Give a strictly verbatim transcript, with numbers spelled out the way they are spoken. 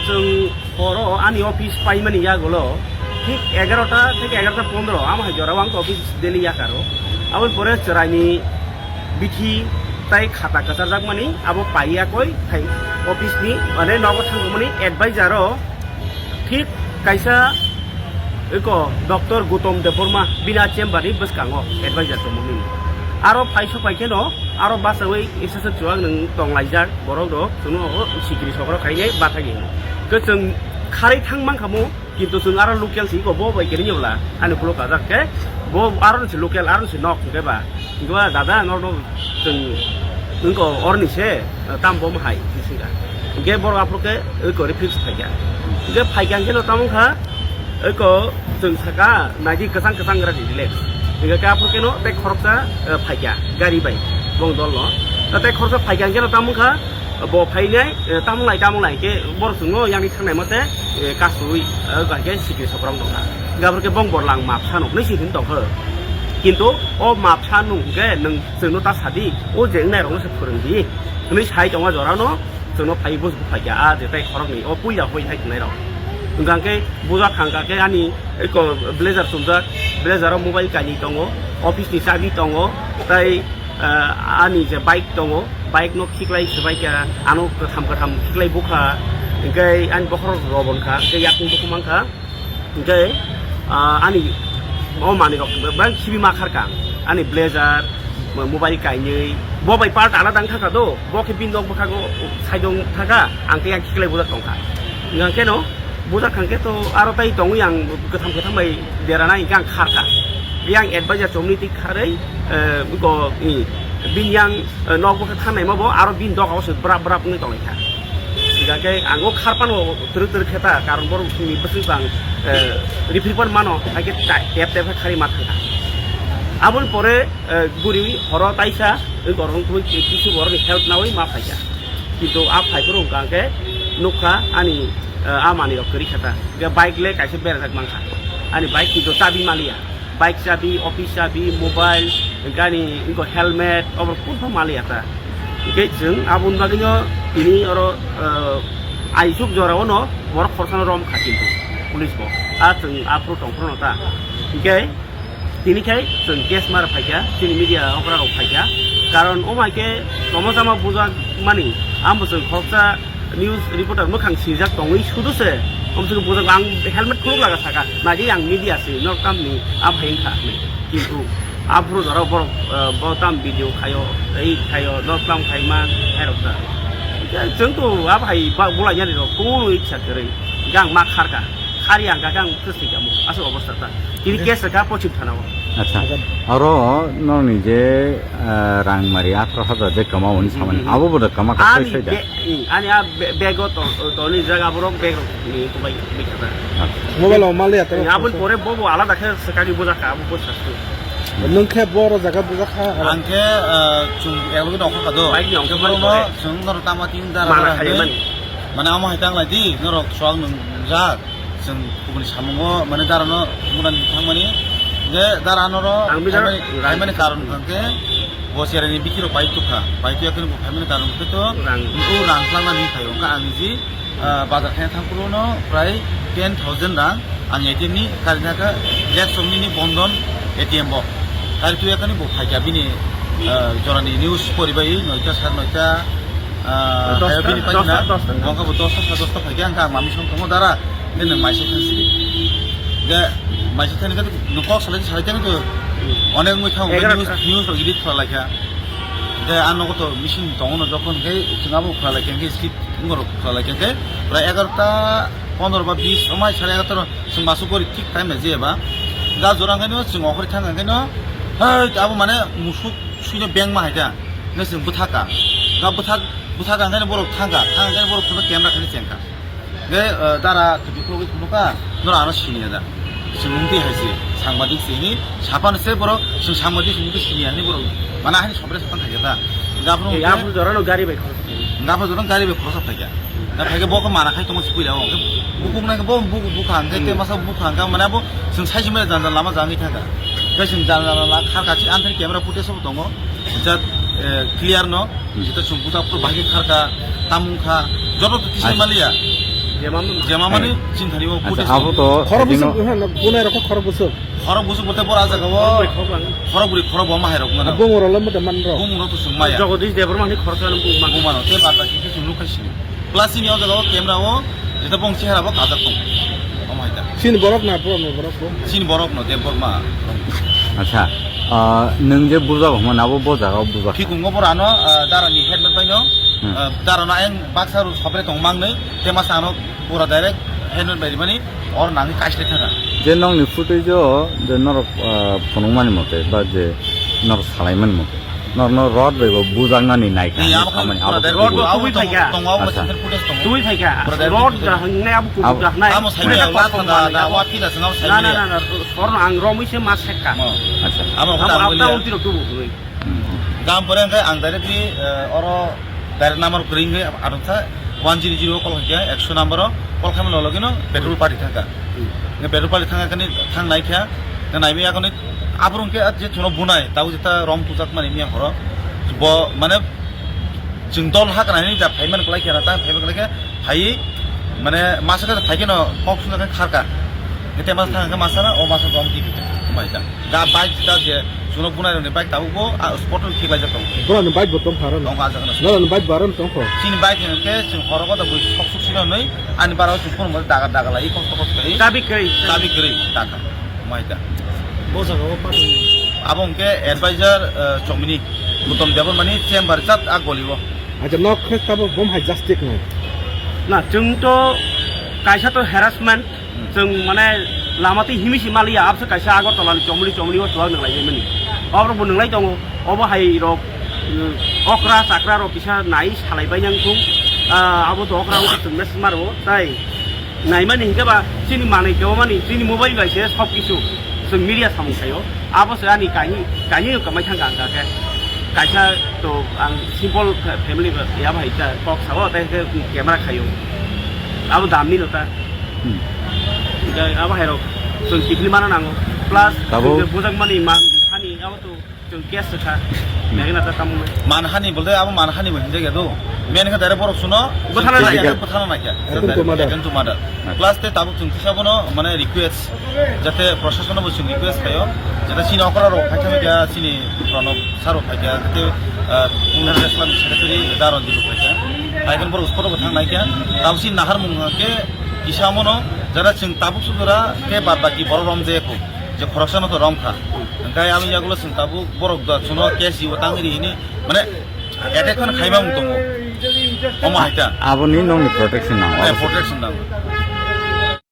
Chwng horo ani office paimani yagulo thik egarota theke egarota pondro, amo hai jorao ang office daily yakaro. Aboni pore chwraini bithi tai khata kwcharjakmani abo paiya koi thai office ni, mane nogo thangmani advisor o thik kaisa eko Doctor Gautam Debbarma bini chamber ni bwskango advisor tongmani. Aro paisa pai kheno aro bachawi S S chuwak nwng tonglaijak borok rok, chwngno o sikiri sokro khainai bathagi. Ke chwng kharwi thang mankhamu, kintu chwng aro local si ko bo bai kiri nyobla ani ulo kajak ke bo aro si local aro si nok hwnkhe ba. Hwnkhe ba dada norno chwng wngko orni se tam bom hai hwnkhe borok aphuru ke oi kori fix phaikha. Hwnkhe phaikha hwnkhe no tamo kha. Eko chwng saka naidi kwchang kwchang gra di relax. Hingke khe aphuru keno tei khoroksa, eh, phaikha gari bai bong dol no. Na tei khoroksa phaikha hingke no tamo kha bo phainai, eh, tamo lai tamo lai ke borok chwngno yang ni thangnai mate, eh, kasui, eh, bai ke sikri sokrong tongkha. Hingke aphuru ke bong borlang map sano hwnwi si hwn tongkha. Kintu o map sano hingke nwng chwngno ta sadi o je wngnai rokno se phwrwng di hwnwi sai tongma jorano. Chwngno phai bus bo phaikha, a je tai khoroknwi o puila hoi hai tongnai rok. Hwnkha khe bujak thangkha khe ani eko blazer chumjak, blazer o mobile kainwi tongo, office ni chabi tongo, tai, ah, ani je bike tongo, bike no khiklai swbaikha, ano kwtham kwtham khiklai bukha, hwnkhe ani bokhorok robonkha, hwnkhe yakung bukhuk mankha. Hingke, ah, ani o manwi rok bang khibi ma kharkha. Ani blazer, mo-, mobile kainwi, bo bai part alada wng thangkha do, bo khe bini nok bwkhago side o wng thangkha, ang khe yang khiklai bujak tongkha. Hingkha khe no, bujak thangkhe to aro tai tongwi ang kwtham kwtham bai derana hingke ang kharkha. Yang advisor chomni tik kharwi, eh, go, i, bini yang, eh, nok bwkha thangnai ma bo aro bini doga o se brap brap wngwi tonglaikha. Hingkha khe ang o kharphano twrwk twrwk khe ta, karon borok ni bwswk bang, eh, rifriphan mano, hai khe ta-, tep tep khe kharwi ma thangkha. Aboni pore, eh, guri horo taisa, eh, gorong twi kisu borok ni help nawi ma phaikha. Kintu a phai phuru hwnkha khe nukha ani, eh, a manwi rok kwrwi kha ta. Hingkhe bike le kaisa berajak mankha. Ani bike kintu chabi maliya. Bike chabi, office chabi, mobile, gari, inko helmet, obo kunu maliya ta. Hingke chwng aboni bagwino tini oro, eh, aisuk jorao no borok khorsano rom kha kintu police bo. A chwng aphuru tongphuru no ta. Hingke tini khai chwng case mara phaikha, chini media okra rok phaikha. Karon omo hai khe tongma chama bujak mani, amo chwng khoroksa news reporter mwkhang swijak tongwi sudu se, omswk bujak ang helmet khuluk laga saka, naidi ang media se, nok tamni a bhai wngkha hinwi. Kintu aphuru jora borok, eh, bo tam video khaio, ei khaio, nok tam khai man, khairok ta. Chwng to a bhai ba-, bulai yani rok, kunu iksa kwrwi, hingke ang ma kharka, khari ang kaka ang kwswi kamo, aswk obostha ta. Tini case kha pochim thana o. Acha. Aro nokni je, eh, rang mari atharo hajar je kama oni samani. Hmm, hmm. Abo bo da kama ka Ani sai sai da. Be-, hmm, ani a be-, bag o to, to ni jaga borok bag rok ni kubai bai kata. Acha. Mobile o mali ato. Abon pore bobo alada khe sakani bujak kha, abo bo sastu. Nung khe boro jaga bujak kha. Ang khe, eh, chung eklogi nokho kha do. Bike ni ongkha mani pore. Chung noro tama tin dara. Mana dara khai hwnwi. Mani. Mane amo hai tang lai di, norok suak nung jak. Chwng kubuni samungo mane darano mura ni thangmani, je dara noro ang bijak phaimani, phaimani karon hwnkhe bo chereni bikiro pai tukha, pai tuya khe bo phaimani karon hwnkhe to rang. Nukho rang twlangna ni phaio, hwnkhe ang ji, ah, bazar khe thangphuru no prai ten thousand rang ang A T M ni kari thaka, Black Shop ni Bandhan A T M bo kari tuya khe bo phaikha bini, ah, jorani news poribai noita sar noita, ah, dosta, hayo bini paikha dosta, na, dosta. Bongkha bo dosta sa dosta phaikha, hwnkhe ang mami song tongo dara. Nini maisa thang sidi. Je maisa thang khe nung kok salai salai thang to onek wngwi thang, egaroh news, news rok edit khlai kha. Je ano to machine tongo no, jokhon khe chwng abo khlai kha, khe skip wngorok khlai kha, khe prai egarota pondro ba bis omai sare egarota chwng masu gori thik time je ba. Ga jora khe no chwng okhori thang khe no, hai abo mane musuk suino beng ma hai kha. Nge chwng bwthaka. Ga bwthak, bwthaka khe no borok thangka, thang khe no borok phano camera khe no chengka. Ge, eh, dara kwtwi khulugwi phunukha, norok ano siniya da. Chwng wngtwi hai se, sangbadik se hini, saphano se borok, chwng sangbadik se wngtwi siniya hini borok. Mana hani sobre saphang khaikha da. Gaphuru Eh, wngkhe, aphuru jorano gari bai khoroksa. Gaphuru jorano gari bai khoroksa phaikha. Da phaikhe bo khe mana khai tongo se puila o. Bukuk nai bo bukuk bukha hwnkhe, Hmm. Te masa bukha hwnkhe, mane abo chwng sai simai janjal lama jangwi thangkha. Khe chwng janjal lama kharkha, chini anthani camera footage bo tongo. Jat, eh, clear no, Hmm. jeta chwng buta phuru bahai khe kharkha, tamung kha, joto to tisai Acha. maliya. Jema mani chinthani o. Acha, footage abo to khorok busuk, ha, bunai rok khorok busuk. Khorok busuk bote bora jaga o. Khorok bwrwi, khorok bo mahai rok mano. Bumung rok lamma de man rok. Bumung rok to sung maya. Jagadish Debbarma ni khorok sano bumung mano. Bumung mano, te bata ki ki sung nukhai sini. Plus ini o jaga o camera o, jeta bong chehara bo kajak tong. Omo hai ta. Sini borok na, borok na, borok bo. Sini borok no, Debbarma. Acha, ah, nwng je bujak hwnma nabo bo jaga o bujak. Khikungo borano, ah, dara ni helmet bai no, Hmm. ah, dara no ayang baksa ru sobre tong mangnwi, te masa ano pura direct helmet bai rimani, or nangwi kaislai thana. Je nokni footage o, je norok, ah, phunukmani mote, ba je norok salaimani mote, norokno rod bai bo bujaknani naikha. Ni hinwi abo khe samani pura abo direct rod bo abo tubui tongo, phaikha. Tongo abo. Acha. Center footage tongo. Tubui phaikha. Pura direct rod tubui. Hwngnai abo kubuk Abo, daknai. Amo saimanya Pura la thanda, da, wa thila swnga saimanya. Na, na, na, na, sorno ang romwi se ma sekka. Oh. Acha. Amo Abo, khata abo amoni ta ya. Ulti rok tubu, tubu. Hmm. Gam pore hwnkhe ang directly, eh, oro direct number kwrwi hwnkhe adoksa one zero zero call hwnkhe ekso number o call khaimani logino petrol party thangkha. Hmm. Hwnkhe petrol party thangkha kani thang naikha, hwnkhe naimaya kani aphuru hwnkhe je chwngno bunai, tabuk jeta rom tujak mani miya horo. Bo mane chwng dol ha kana hini ja phaiman kwlai khe na ta phaiman kwlai khe phai mane masa khe phai khe no kok suna khe kharka. Ete mas thang khe masa na o masa dom di khe mai ta. Da bike da je chwngno bunai rok ni bike tabuk bo a spot o khiklai jak tong. Bora ni bike bo tong pharo no. Tong a jak na. Nora ni bike baron tong kho. Chini bike ni khe chwng horo ko da bui sok suk sino noi ani bara chwng phone mo daga daga lai kok kok kai. Chabi kwrwi. Chabi kwrwi taka. Mai ta. Bo jaga o pa. Abo hwnkhe advisor, eh, Chomini, Gautam Debbarmani chamber chat a goli o. Acha, nok khe tabuk bom hai justice no. Na, chwng to kaisa to harassment, Hmm. Chwng mane lama twi himi si maliya, abse kaisa Agartala ni Chomini, Chomini o chuwak nang lai mani. Obo bo nang lai tongo, obo hai rok, eh, okra chakra rok kisa nai salai bai yang thung, ah, abo to okra wngkha chwng bes maro, tai. Naimani hinkhe ba chini manwi kebamani chini mobile bai se sob kisu chwng media samung khaio. Abo se ani kahi, kahi kamai thangkha ang khe. Kaisa to ang simple fa-, family ba, ya bai ta kok sao, tai khe camera khaio. Abo damni no ta. Hmm. Hinkhe abo hai rok chwng tikli mana nango. Plus Tabo. Chwng bujak mani man hani abo to Chwng case se kha. Mega na ta tamo. Manhani bolde abo manhani bo hinjak ya do. Men kha dare borok suno. Bwthana naikha. Bwthana naikha. Attempt to murder. Attempt to murder. Plus te tabuk chwng kisa bono mane request. Jate proshasano bo chwng request khayo. Jate chini okra rok phaikha mega chini Pranab sir rok phaikha. Jate, ah, Pundaraj Islam secretary da Ranjit rok phaikha. Phaikha borok spot bo thang naikha. Tabuk chini nahar mung khe kisa mono jara chwng tabuk sudura khe bad baki borok rom je ko. Je khoroksa no to rom kha. Hwnkhe aboni yagulo chwng tabuk borok da chuno case ibo tangwi ri hini, mane attack kheno khaima wng tongo. Omo hai ta. Aboni nokni protection nango. Eh, protection nango.